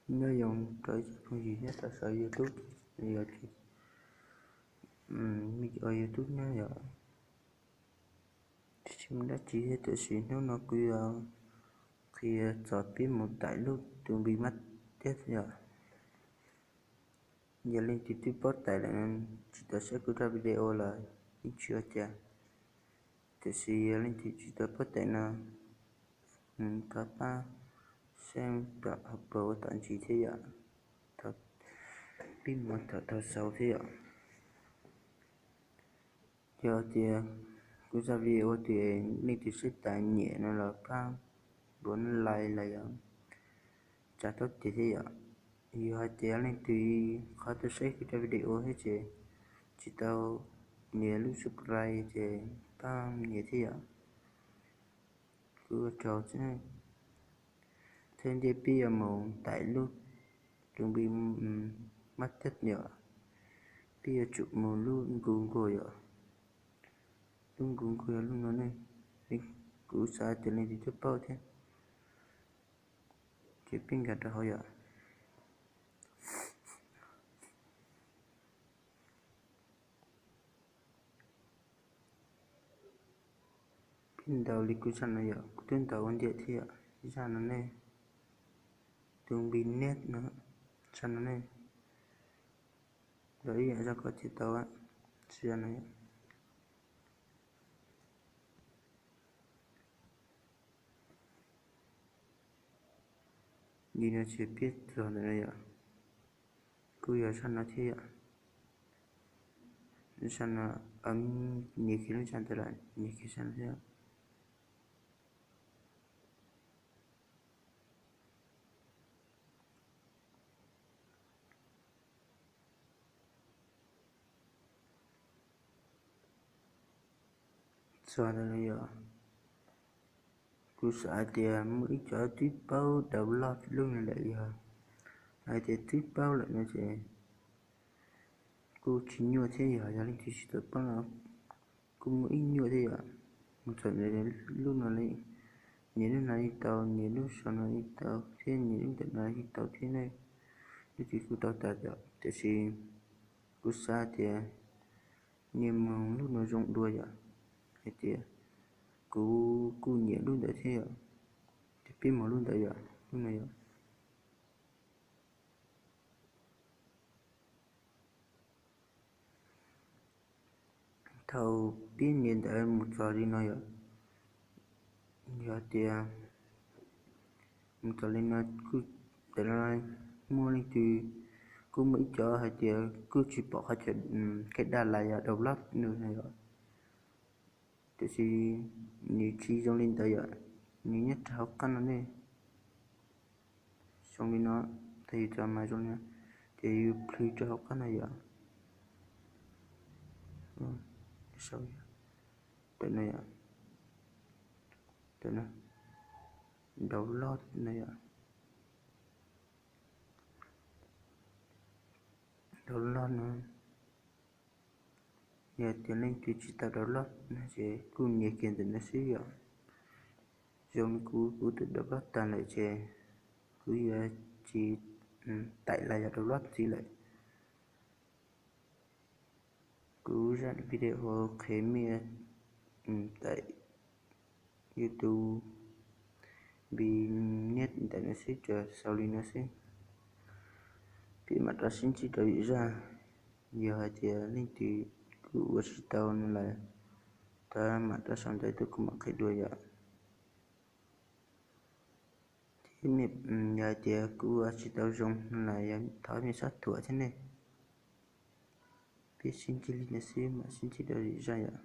Nyob zoo rau ib tsoom phooj ywg nyob rau saum YouTube, yog tias nej ua YouTube nyob yom, tsis muaj dab tsi thiab, tiam sis hnub no kuv yuav qhia txog peb mus taim lub tus npi mab tiab yom. Yog leej twg twb paub taim lawm no, tsis tau saib kuv zaj video los yeej tsis ua cas, tiam sis yog leej twg tsis tau paub taim no, thov pab saib hauv paus ua tom ntsis thiab yom. Peb mus thaum tau xaus thiab yom. Yog tias kuv zaj video ua tias leej twg saib tas nyiam no los pab npuav like los yog tsa taub tes thiab yom. Yog hais tias leej twg qhov twg saib kuv zaj video thiab ces tsis tau nias lub subscribe ces pab nias thiab yom. Kuv ua tsaug xwb. Thaum ntej peb yuav mus taim lub tus npi mab tiab yom, peb yuav tsum mus lub Google yom. Lub Google yog lub no ne, kuv xav tias leej twg twb paub thiab, ces peb nkag rau hauv yom. Peb ntaus li kuv zaj no yom, kuv twb ntaus ua ntiag thiab yom. Zaj no ne, tus npi niab no, zaj no ne, los ib yam zaj koj thiaj tau, zaj no yom. Li no ces peb txog ntawm no yom, kuj yog zaj no thiab yom. Zaj no, nias kiag lub zaj ntawd lawm, nias kiag zaj no thiab. Txog ntawm no yom, kuv xav hais tias muaj ib cov twb paub download lub no lawm yog hais tias twb paub lawm no ces kuj tsis nyuaj thiab yog, yog leej twg tsis tau paub no kuj muaj ib nyuaj thiab yom. Mus txog lub no, nias lub no yeej tau, nias lub saum no yeej tau thiab, nias lub ntawm no yeej tau thiab ne. Lub twg kuj tau tas yom, tiam sis kuv xav tias nej mus lub no zoo dua yom. Hais tias kuv kuj nyiam lub ntawd thiab yom, ces peb mus lub ntawd yom, lub no yom. Thaum peb nias ntawd mus txog li no yom, yog tias mus txog li no kuj, ntawm no muaj leej twg, kuj muaj ib cov hais tias kuj tsis pom qhov chaw, kaij daj las yog download no yom. Tiam sis nws tsis zoo li ntawd yom, nws nyob rau hauv qab no ne. Zoo li no, thaum yus txog mas zoo li no, ces yus plhws rau hauv qab no yom. Ntawm no yom, ntawm no, download no yom, download no. Yog tias leej twg tsis tau download no ces kuj nias kiag ntawm no xwb yom. Zoo li kuv, kuv twb download tag lawm ces kuv yuav tsis taim las yog download ntxiv lawm. Kuv zaj video qhia mej taim YouTube npi niab ntawm no xwb, tsuas xaus li no xwb. Peb mam rov sib ntsib rau lwm zaj. Yog hais tias leej twg kuj ua tsis tau no lawm, thov mam rov sau ntawv tuaj kuv mam qhia dua yom. Thiab yog hais tias kuv ua tsis tau zoo no lawm, thov mej txhob thuam thiab ne. Peb sib ntsib li no xwb, mam sib ntsib rau lwm zaj yom.